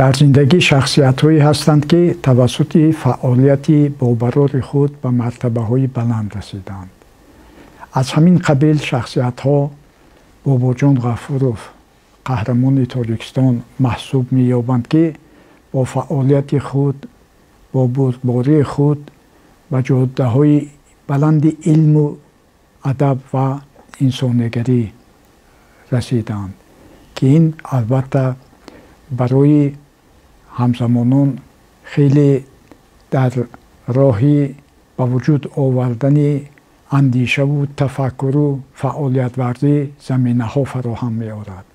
Дар зиндагӣ шахсиятҳое ҳастанд, ки тавассути фаъолияти бобарори худ ба мартабаҳои баланд расиданд. Аз ҳамин қабил шахсиятҳо Бобоҷон Ғафуров, қаҳрамони Тоҷикистон маҳсуб меёбанд, ки бо фаъолияти худ, бо бурдбории худ ба ҷодаҳои баланди илму адаб ва инсонигарӣ расиданд, ки ин албатта барои ҳамзамонон хеле дар роҳи ба вуҷуд овардани андешаву тафаккуру фаъолиятварзӣ заминаҳо фароҳам меорад.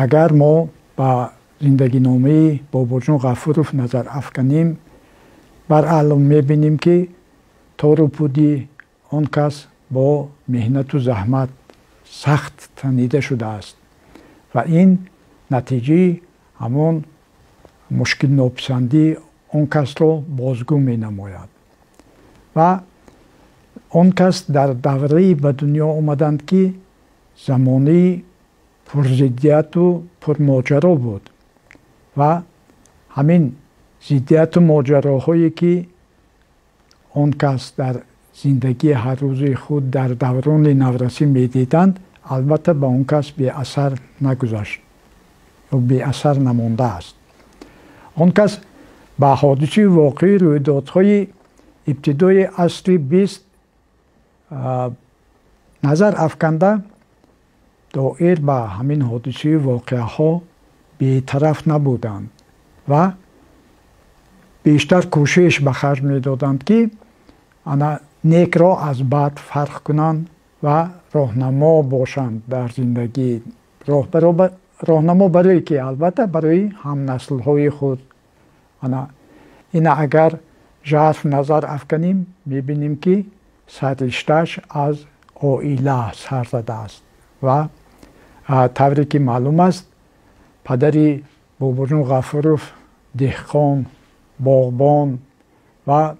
Агар мо ба зиндагиномаи Бобоҷон Ғафуров назар афканем, бараъло мебинем, ки тору пуди он кас бо меҳнату заҳмат сахт танида шудааст ва ин натиҷаи ҳамон мушкилнописандии он касро бозгӯ менамояд. Ва он кас дар даврае ба дунё омаданд, ки замонаи пурзиддияту пурмоҷаро буд ва ҳамин зиддияту моҷароҳое, ки он кас дар зиндагии ҳаррӯзаи худ дар даврони наврасӣ медиданд, албатта ба он кас беасар нагузашт ё беасар намондааст. Он кас ба ҳодисаи воқеии рӯйдодҳои ибтидои асри 20 назар афканда, доир ба ҳамин ҳодисаи воқеаҳо бетараф набуданд ва бештар кӯшиш ба харҷ медоданд, ки ана некро аз бад фарқ кунанд ва роҳнамо бошанд дар зиндагӣ, роҳнамо барои ки албатта барои ҳамнаслҳои худ. Ана ина агар жарф назар афканем, мебинем, ки сарриштааш аз оила сар задааст ва тавре ки маълум аст, падари Бобоҷон Ғафуров деҳқон, боғбон ва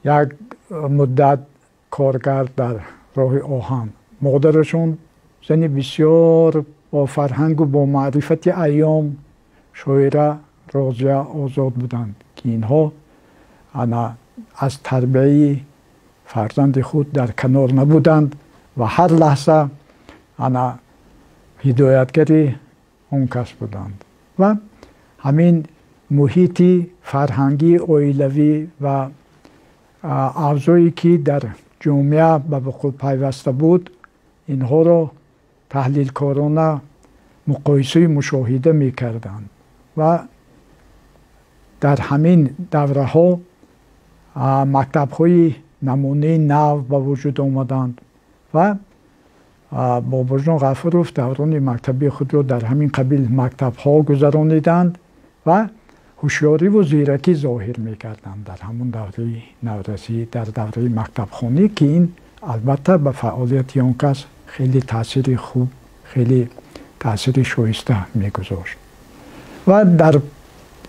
як муддат коргар дар роҳи оҳан, модарашон зани бисёр бо фарҳангу бо маърифати айём, шоира Розия Озод буданд, ки инҳо ана аз тарбияи фарзанди худ дар канор набуданд ва ҳар лаҳза ана ҳидоятгари он кас буданд. Ва ҳамин муҳити фарҳангии оилавӣ ва авзое, ки дар ҷомеа ба вуқӯъ пайваста буд, инҳоро таҳлилкорона муқоисаи мушоҳида мекарданд ва дар ҳамин давраҳо мактабҳои намунаи нав ба вуҷуд омаданд ва Бобоҷон Ғафуров даврони мактабии худро дар ҳамин қабил мактабҳо гузарониданд ва ҳушёриву зиракӣ зоҳир мекарданд дар ҳамон давраи наврасӣ, дар давраи мактабхонӣ, ки ин албатта ба фаъолияти он кас хеле таъсири хуб, хеле таъсири шоиста мегузошт. Ва дар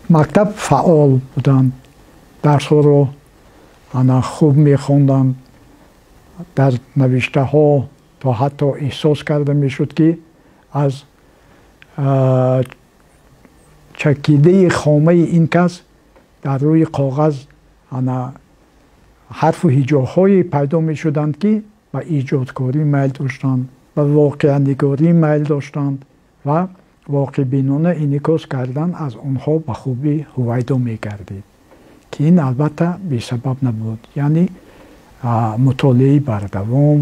мактаб фаъол буданд, дарсҳоро ана хуб мехонданд, дар навиштаҳо то ҳатто эҳсос карда мешуд, ки аз чакидаи хомаи ин кас дар рӯи коғаз ана ҳарфу ҳиҷоҳое пайдо мешуданд, ки ба эҷодкорӣ майл доштанд, ба воқеанигорӣ майл доштанд ва воқеъбинона инъикос кардан аз онҳо ба хубӣ ҳувайдо мегардид, ки ин албатта бесабаб набуд. Яъне мутолиаи бардавом,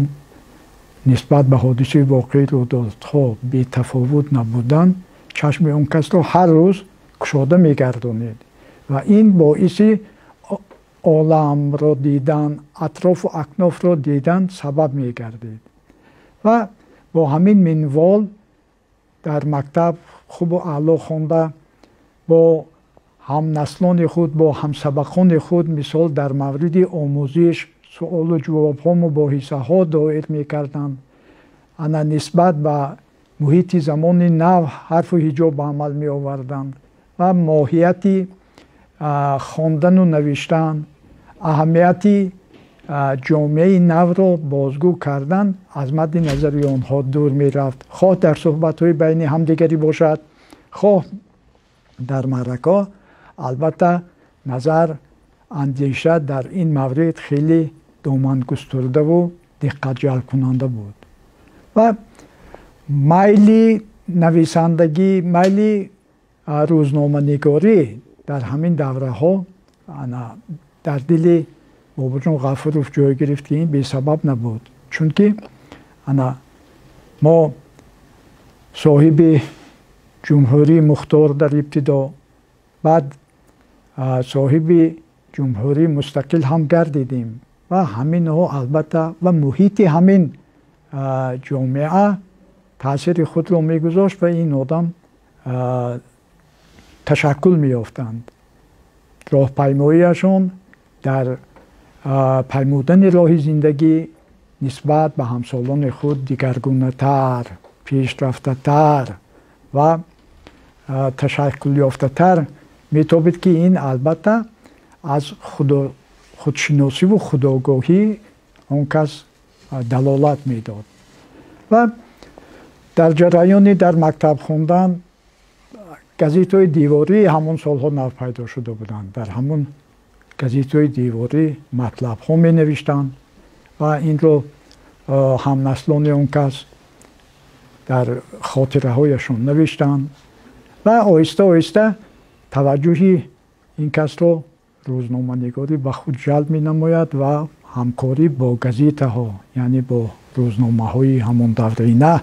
нисбат ба ҳодисаи воқеии рӯйдодҳо бетафовут набудан чашми он касро ҳар рӯз кушода мегардонид ва ин боиси оламро дидан, атрофу акнофро дидан сабаб мегардид. Ва бо ҳамин минвол дар мактаб хубу аъло хонда, бо ҳамнаслони худ, бо ҳамсабақони худ, мисол, дар мавриди омӯзиш суолу ҷавобҳо, мубоҳисаҳо доир мекарданд, ана нисбат ба муҳити замони нав ҳарфу ҳиҷоб ба амал меоварданд ва моҳияти хондану навиштан, аҳамияти ҷомеаи навро бозгӯ кардан аз мадди назари онҳо дур мерафт, хоҳ дар суҳбатҳои байни ҳамдигарӣ бошад, хоҳ Дар маърака албатта назар андеша дар ин маврид хеле домангустурдаву диққатҷалбкунанда буд ва майли нависандагӣ, майли рӯзноманигорӣ дар ҳамин давраҳо дар дили Бобоҷон Ғафуров ҷой гирифт, ки ин бесабаб набуд, чунки ана мо соҳиби ҷумҳурии мухтор дар ибтидо, баъд соҳиби ҷумҳурии мустақил ҳам гардидем ва ҳаминҳо албатта ва муҳити ҳамин ҷомеа таъсири худро мегузошт ва ин одам ташаккул меёфтанд. Роҳпаймоиашон дар паймудани роҳи зиндагӣ нисбат ба ҳамсолони худ дигаргунатар, пешрафтатар ва ташаккулёфтатар метобид, ки ин албатта аз худшиносиву худогоҳӣ он кас далолат медод. Ва дар ҷараёни дар мактаб хондан газетҳои деворӣ ҳамон солҳо нав пайдо шуда буданд. Дар ҳамон газетҳои деворӣ матлабҳо менавиштанд ва инро ҳамнаслони он кас дар хотираҳояшон навиштанд ва оҳиста оҳиста таваҷҷӯҳи ин касро рӯзноманигорӣ ба худ ҷалб менамояд ва ҳамкорӣ бо газетаҳо, яъне бо рӯзномаҳои ҳамон даврина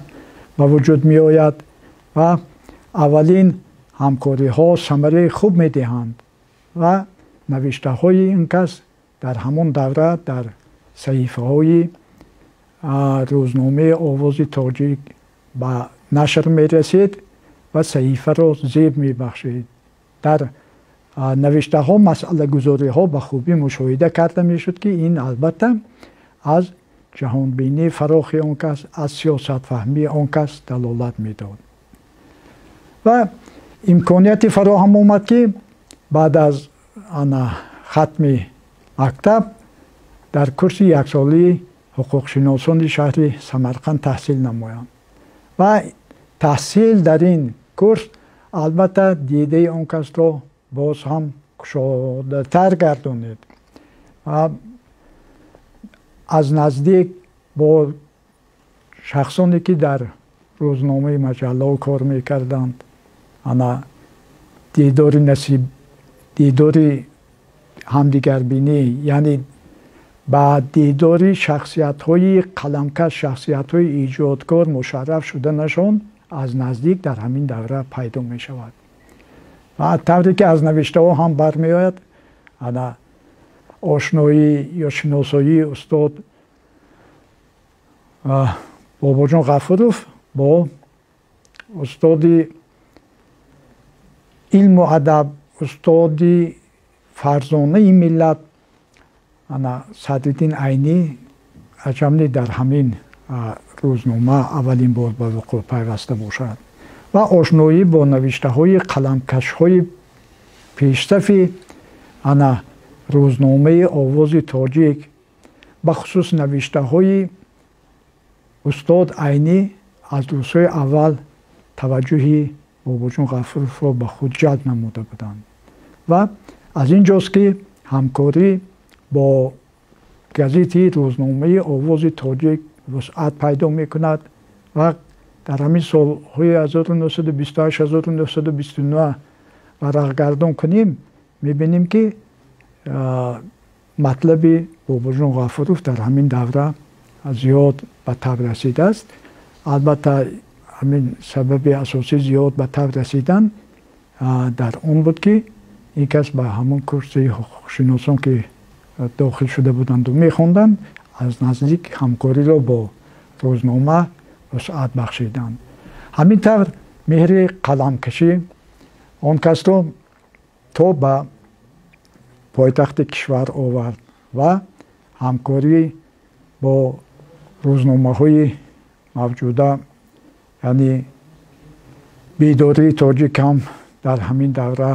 ба вуҷуд меояд ва аввалин ҳамкориҳо самараи хуб медиҳанд ва навиштаҳои ин кас дар ҳамон давра дар саҳифаҳои рӯзномаи Овози Тоҷик ба нашр мерасид ва саҳифаро зеб мебахшид. Дар навиштаҳо масъалагузориҳо ба хубӣ мушоҳида карда мешуд, ки ин албатта аз ҷаҳонбинии фарохи он кас, аз сиёсатфаҳмии он кас далолат медод. Ва имконияти фароҳам омад, ки баъд аз хатми мактаб дар курси яксолии ҳуқуқшиносони шаҳри Самарқанд таҳсил намоянд ва таҳсил дар ин курс албатта дидаи он касро боз ҳам кушодатар гардонид ва аз наздик бо шахсоне ки дар рӯзномаи маҷаллаҳо кор мекарданд, ана дидори насиб, дидори ҳамдигарбинӣ, яъне ба дидори шахсиятҳои қаламкаш, шахсиятҳои иҷодкор мушарраф шуданашон аз наздик дар ҳамин давра пайдо мешавад. Ва тавре ки аз навиштаҳо ҳам бармеояд, ана ошноӣ ё шиносоии устод Бобоҷон Ғафуров бо устоди илму адаб, устоди фарзонаи миллат ана Садриддин Айнӣ аҷамни дар ҳамин рӯзнома аввалин бор ба вуқӯъ пайваста бошад ва ошноӣ бо навиштаҳои қаламкашҳои пешсафи ана рӯзномаи Овози Тоҷик, бахусус навиштаҳои устод Айнӣ аз рӯзҳои аввал таваҷҷӯҳи Бобоҷон Ғафуровро ба худ ҷалб намуда буданд. Ва аз ин ҷост, ки ҳамкорӣ бо газети рӯзномаи Овози Тоҷик вусъат пайдо мекунад ва дар ҳамин солҳои 1928, 1929 варақгардон кунем, мебинем, ки матлаби Бобоҷон Ғафуров дар ҳамин давра зиёд ба таб расидааст. Албатта ҳамин сабаби асосӣ зиёд ба таб расидан дар он буд, ки ин кас ба ҳамон курси ҳуқуқшиносон ки дохил шуда буданду мехонданд, аз наздик ҳамкориро бо рӯзнома вусъат бахшиданд. Ҳамин тавр меҳри қаламкашӣ он касро то ба пойтахти кишвар овард ва ҳамкорӣ бо рӯзномаҳои мавҷуда, яъне Бедории Тоҷик ҳам дар ҳамин давра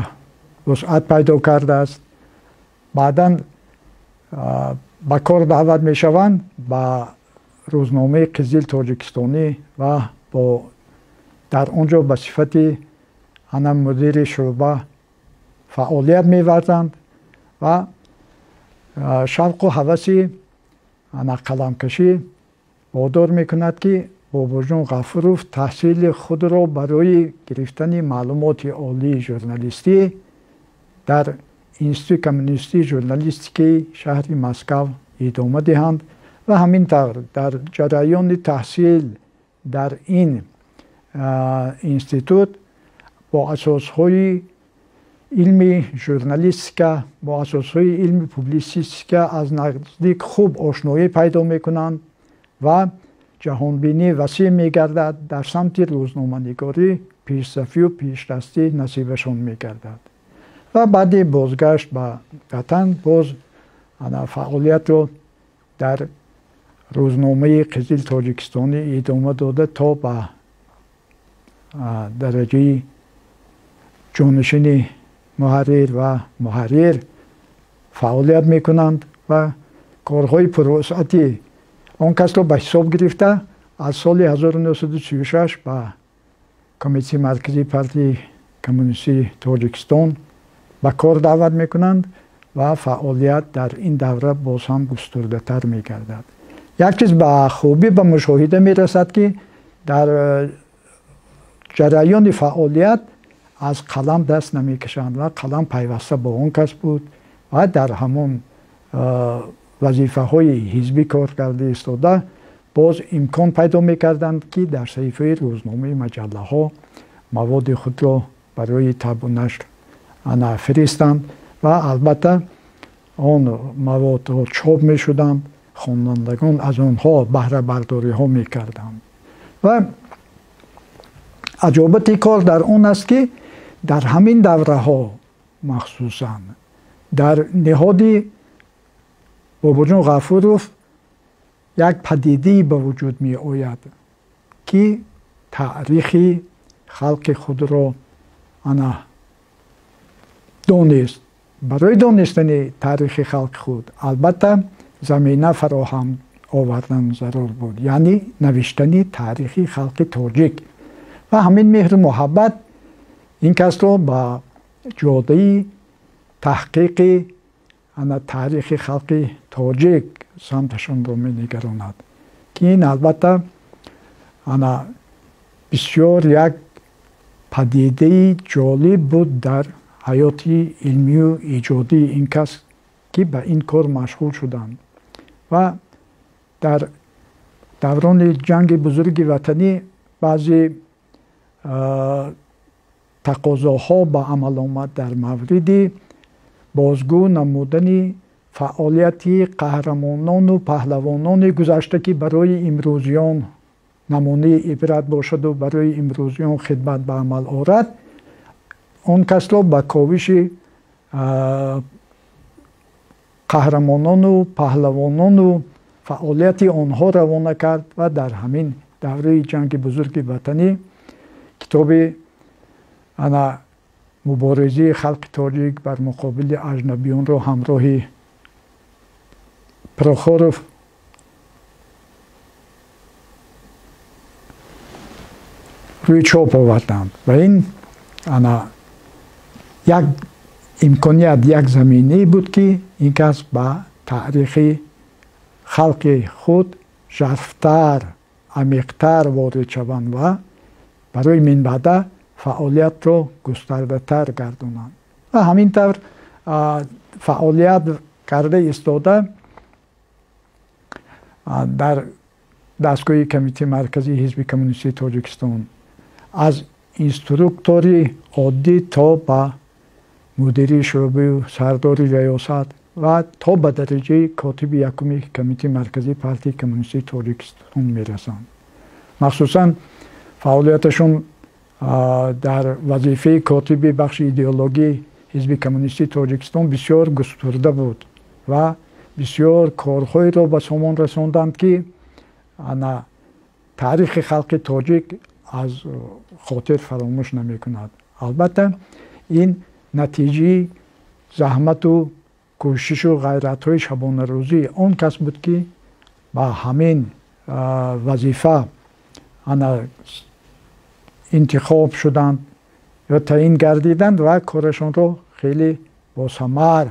вусъат пайдо кардааст. Баъдан ба кор даъват мешаванд ба рӯзномаи Қизил Тоҷикистонӣ ва дар он ҷо ба сифати ана мудири шӯъба фаъолият меварзанд ва шавқу ҳаваси ана қаламкашӣ водор мекунад, ки Бобоҷон Ғафуров таҳсили худро барои гирифтани маълумоти олии журналистӣ дар Институти коммунистии журналистикаи шаҳри Москав идома диҳанд ва ҳамин тавр дар ҷараёни таҳсил дар ин институт бо асосҳои илми журналистика, бо асосҳои илми публитсистика аз наздик хуб ошноӣ пайдо мекунанд ва ҷаҳонбинӣ васеъ мегардад, дар самти рӯзноманигорӣ пешсафию пешдастӣ насибашон мегардад. Ва баъди бозгашт ба ватан боз фаъолиятро дар рӯзномаи Қизил Тоҷикистонӣ идома дода то ба дараҷаи ҷонишини муҳаррир ва муҳаррир фаъолият мекунанд ва корҳои пурвусъати он касро ба ҳисоб гирифта аз соли 1936 ба Комиссияи марказии партияи коммунистии Тоҷикистон ба кор даъват мекунанд ва фаъолият дар ин давра боз ҳам густурдатар мегардад. Як чиз ба хубӣ ба мушоҳида мерасад, ки дар ҷараёни фаъолият аз қалам даст намекашанд ва қалам пайваста бо он кас буд ва дар ҳамон вазифаҳои ҳизбӣ кор карда истода боз имкон пайдо мекарданд, ки дар саҳифаи рӯзномаи маҷаллаҳо маводи худро барои табу нашр ана фиристанд ва албатта он маводҳо чоп мешуданд, хонандагон аз онҳо баҳрабардориҳо мекарданд. Ва аҷобати кор дар он аст, ки дар ҳамин давраҳо махсусан дар ниҳоди Бобоҷон Ғафуров як падидае ба вуҷуд меояд, ки таърихи халқи худро ана донист. Барои донистани таърихи халқи худ албатта замина фароҳам овардан зарур буд, яъне навиштани таърихи халқи тоҷик. Ва ҳамин меҳру муҳаббат ин касро ба ҷодаи таҳқиқи ана таърихи халқи тоҷик самташонро менигаронад, ки ин албатта ана бисёр як падидаи ҷолиб буд дар ҳаёти илмию иҷодии ин кас, ки ба ин кор машғул шуданд. Ва дар даврони ҷанги бузурги ватанӣ баъзе тақозоҳо ба амал омад дар мавриди бозгӯ намудани фаъолияти қаҳрамонону паҳлавонони гузашта, ки барои имрӯзиён намунаи ибрат бошаду барои имрӯзиён хидмат ба амал орад. Он касро ба ковиши қаҳрамонону паҳлавонону фаъолияти онҳо равона кард ва дар ҳамин давраи ҷанги бузурги ватанӣ китоби ана муборизаи халқи тоҷик бар муқобили аҷнабиёнро ҳамроҳи Прохоров рӯи чоп оварданд ва ин ана як имконият, як заминае буд, ки ин кас ба таърихи халқи худ жарфтар, амиқтар ворид шаванд ва барои минбаъда фаъолиятро густардатар гардонанд. Ва ҳамин тавр фаъолият карда истода дар дастгоҳи Комитети марказии Ҳизби коммунистии Тоҷикистон аз инструктори оддӣ то ба мудири шӯъбаю сардори риёсат ва то ба дараҷаи котиби якуми Комитети марказии партияи коммунистии Тоҷикистон мерасанд. Махсусан фаъолияташон дар вазифаи котиби бахши идеологии Ҳизби коммунистии Тоҷикистон бисёр густурда буд ва бисёр корҳоеро ба сомон расонданд, ки ана таърихи халқи тоҷик аз хотир фаромӯш намекунад. Албатта ин натиҷаи заҳмату кӯшишу ғайратҳои шабонарӯзии он кас буд, ки ба ҳамин вазифа ана интихоб шуданд, ё таъин гардиданд ва корашонро хеле босамар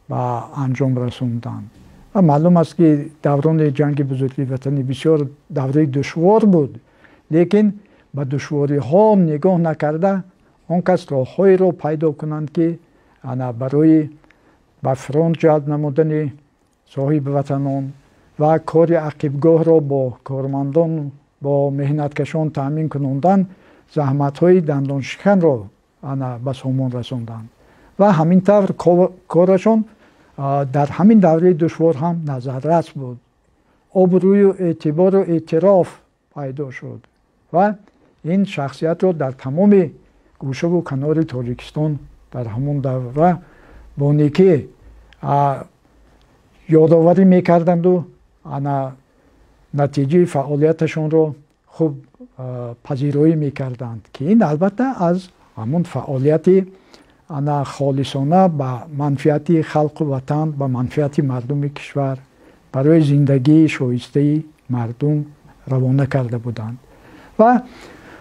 ба анҷом расонданд. Ва маълум аст, ки даврони ҷанги бузурги ватанӣ бисёр давраи душвор буд, лекин ба душвориҳо нигоҳ накарда он кас роҳҳоеро пайдо кунанд, ки ана барои ба фронт ҷалб намудани соҳибватанон ва кори ақибгоҳро бо кормандон, бо меҳнаткашон таъмин кунондан заҳматҳои дандоншиканро ана ба сомон расонданд ва ҳамин тавр корашон дар ҳамин давраи душвор ҳам назаррас буд. Обрӯю эътибору эътироф пайдо шуд ва ин шахсиятро дар тамоми гӯшаву канори Тоҷикистон дар ҳамон давра бо некӣ ёдоварӣ мекарданду ана натиҷаи фаъолияташонро хуб пазироӣ мекарданд, ки ин албатта аз ҳамон фаъолияти ана холисона ба манфиати халқу ватан, ба манфиати мардуми кишвар, барои зиндагии шоистаи мардум равона карда буданд. Ва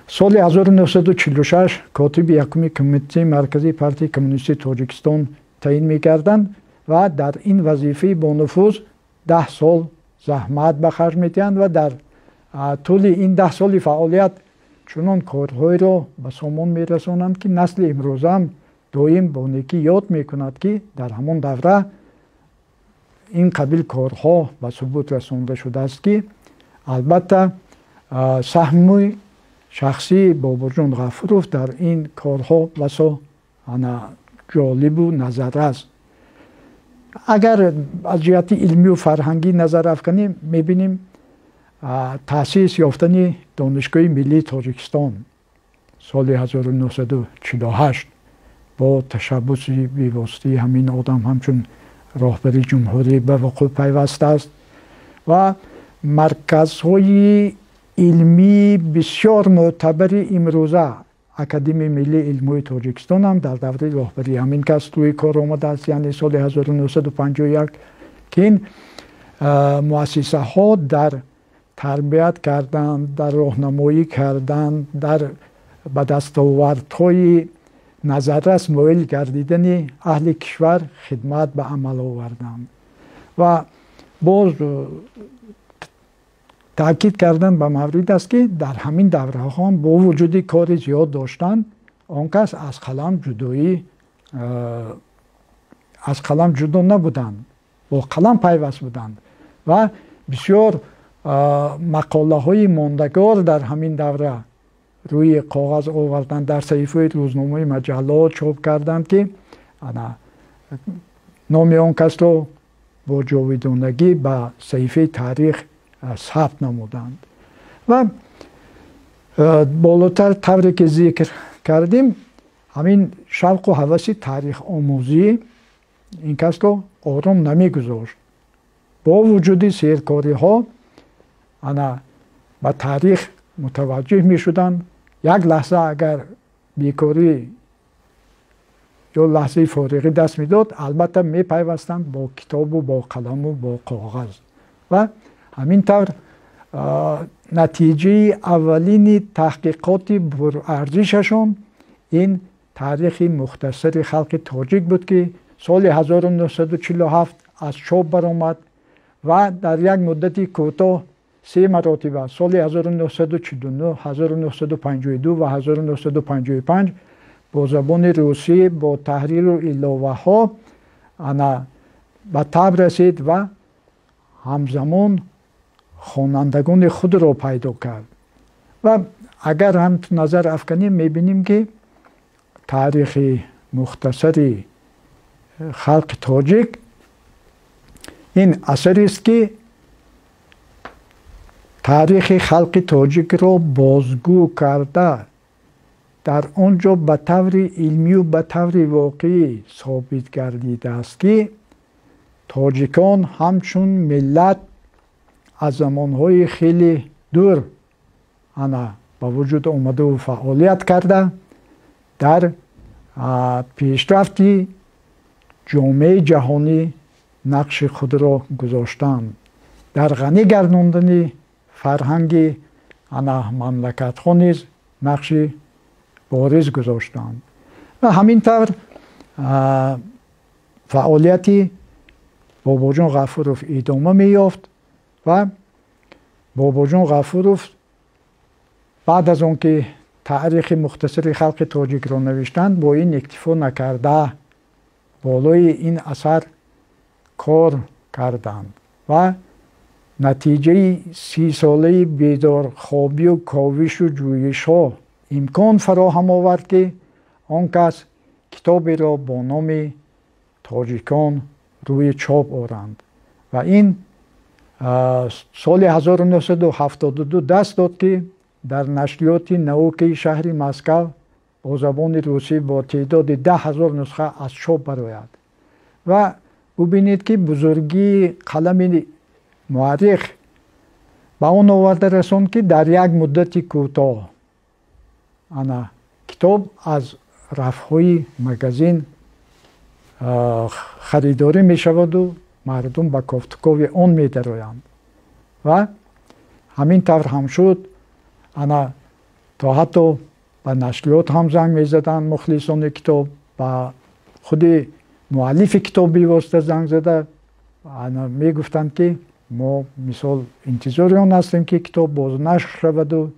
соли 1946 котиби якуми Кумитаи марказии Партияи коммунистии Тоҷикистон таъин мекарданд ва дар ин вазифаи бонуфуз 10 сол заҳмат ба харҷ медиҳанд ва дар тӯли ин 10 соли фаъолият чунон корҳоеро ба сомон мерасонанд, ки насли имрӯзаам доим бо некӣ ёд мекунад, ки дар ҳамон давра ин қабил корҳо ба субут расонда шудааст, ки албатта саҳми шахсии Бобурҷон Ғафуров дар ин корҳо басо ана ҷолибу назаррас. Агар аз ҷиҳати илмию фарҳангӣ назар афканем, мебинем таъсис ёфтани Донишгоҳи миллии Тоҷикистон соли 1948 бо ташаббуси бевоситаи ҳамин одам ҳамчун роҳбари ҷумҳурӣ ба вуқӯъ пайвастааст ва марказҳои илмии бисёр мӯътабари имрӯза, Академияи миллии илмҳои Тоҷикистон ҳам дар давраи роҳбарии ҳамин кас рӯи кор омадааст, яъне соли 1951, ки ин муассисаҳо дар тарбият кардан, дар роҳнамоӣ кардан, дар ба дастовардҳои назаррас моил гардидани аҳли кишвар хидмат ба амал оварданд. Ва боз таъкид кардан ба маврид аст, ки дар ҳамин давраҳо бо вуҷуди кори зиёд доштан, он кас аз қалам ҷудоӣ, аз қалам ҷудо набуданд, бо қалам пайваст буданд ва бисёр мақолаҳои мондагор дар ҳамин давра рӯи коғаз оварданд, дар саҳифаи рӯзномаи маҷаллаҳо чоп карданд, ки ана номи он касро бо ҷовидонагӣ ба саҳифаи таърих сабт намуданд. Ва болотар тавре ки зикр кардем, ҳамин шавқу ҳаваси таърихомӯзӣ ин касро ором намегузошт. Бо вуҷуди серкориҳо ана ба таърих мутаваҷҷеҳ мешуданд. Як лаҳза агар бекорӣ ё лаҳзаи фориғӣ даст медод, албатта мепайвастанд бо китобу бо қаламу бо коғаз. Ва ҳамин тавр натиҷаи аввалини таҳқиқоти пурарзишашон ин таърихи мухтасари халқи тоҷик буд, ки соли 1947 аз чоп баромад ва дар як муддати кӯтоҳ се маротиба соли 1949, 1952 ва 1955 бо забони русӣ бо таҳриру иловаҳо ана ба таб расид ва ҳамзамон хонандагони худро пайдо кард. Ва агар ҳам назар афканем, мебинем, ки таърихи мухтасари халқи тоҷик ин асарест, ки таърихи халқи тоҷикро бозгӯ карда, дар он ҷо ба таври илмию ба таври воқеӣ собит гардидааст, ки тоҷикон ҳамчун миллат аз замонҳои хеле дур ана ба вуҷуд омадаву фаъолият карда, дар пешрафти ҷомеаи ҷаҳонӣ нақши худро гузоштанд, дар ғанӣ гардондани фарҳанги ана мамлакатҳо низ нақши борез гузоштанд. Ва ҳамин тавр фаъолияти Бобоҷон Ғафуров идома меёфт ва Бобоҷон Ғафуров баъд аз он ки таърихи мухтасари халқи тоҷикро навиштанд, бо ин иктифо накарда болои ин асар кор карданд ва натиҷаи 30-солаи бедорхобию ковишу ҷӯишҳо имкон фароҳам овард, ки он кас китоберо бо номи Тоҷикон рӯи чоп оранд ва ин соли 1972 даст дод, ки дар нашриёти наукии шаҳри Москав бо забони русӣ бо теъдоди 10 000 нусха аз чоп барояд. Ва бубинед, ки бузургии қалами муаррих ба он оварда расонд, ки дар як муддати кӯтоҳ ана китоб аз рафҳои магазин харидорӣ мешаваду мардум ба кофтукови он медароянд. Ва ҳамин тавр ҳам шуд. Ана то ҳатто ба нашриёт ҳам занг мезаданд мухлисони китоб, ба худи муаллифи китоб бевосита занг зада ана мегуфтанд, ки мо мисол интизори он ҳастем, ки китоб бознашр шаваду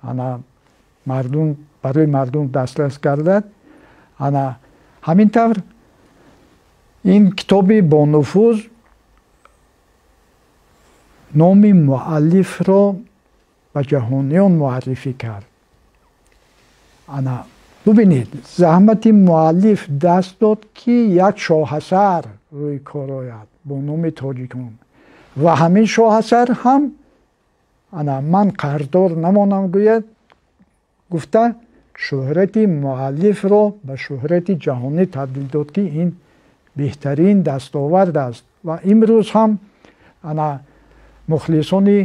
ана мардум барои мардум дастрас гардад. Ана ҳамин тавр ин китоби бонуфуз номи муаллифро ба ҷаҳониён муаррифӣ кард. Ана бубинед, заҳмати муаллиф даст дод, ки як шоҳасар рӯи кор ояд бо номи Тоҷикон ва ҳамин шоҳасар ҳам ана ман қарздор намонам гӯяд гуфта, шӯҳрати муаллифро ба шӯҳрати ҷаҳонӣ табдил дод, ки ин беҳтарин дастовард аст. Ва имрӯз ҳам ана мухлисони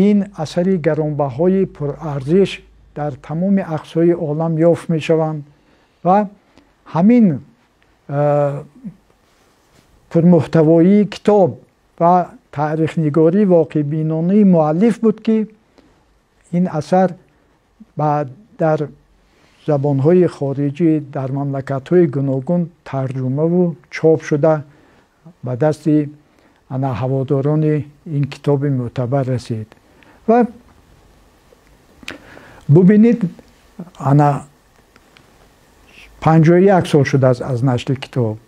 ин асари гаронбаҳои пурарзиш дар тамоми ақсои олам ёфт мешаванд ва ҳамин пурмуҳтавоии китоб ва таърихнигорӣ воқеъбинонаи муаллиф буд, ки ин асар дар забонҳои хориҷӣ дар мамлакатҳои гуногун тарҷумаву чоп шуда, ба дасти ана ҳаводорони ин китоби мӯътабар расид. Ва бубинед, ана 51 сол шудааст аз нашри китоб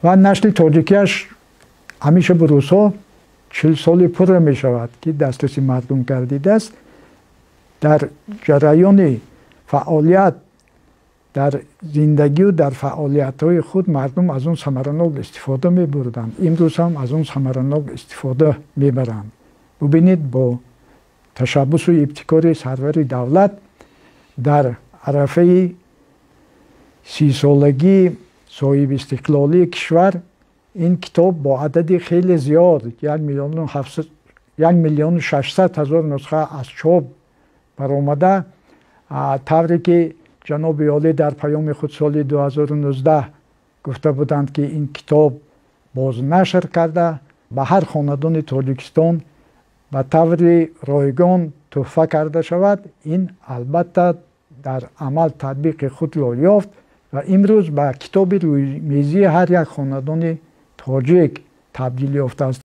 ва нашри тоҷикияш ҳамеша бу рӯзҳо 40 соли пурра мешавад, ки дастраси мардум гардидааст. Дар ҷараёни фаъолият, дар зиндагию дар фаъолиятҳои худ мардум аз он самаранок истифода мебурданд, имрӯз ҳам аз он самаранок истифода мебаранд. Бубинед, бо ташаббусу ибтикори сарвари давлат дар арафаи 30-солагии соҳибистиқлолии кишвар ин китоб бо адади хеле зиёд, 1 600 000 нусха аз чоп баромада, тавре ки ҷаноби олӣ дар паёми худ соли 2019 гуфта буданд, ки ин китоб бознашр карда, ба ҳар хонадони Тоҷикистон ба таври ройгон тӯҳфа карда шавад. Ин албатта дар амал татбиқи худро ёфт ва имрӯз ба китоби рӯймезии ҳар як хонадони тоҷик табдил ёфтааст.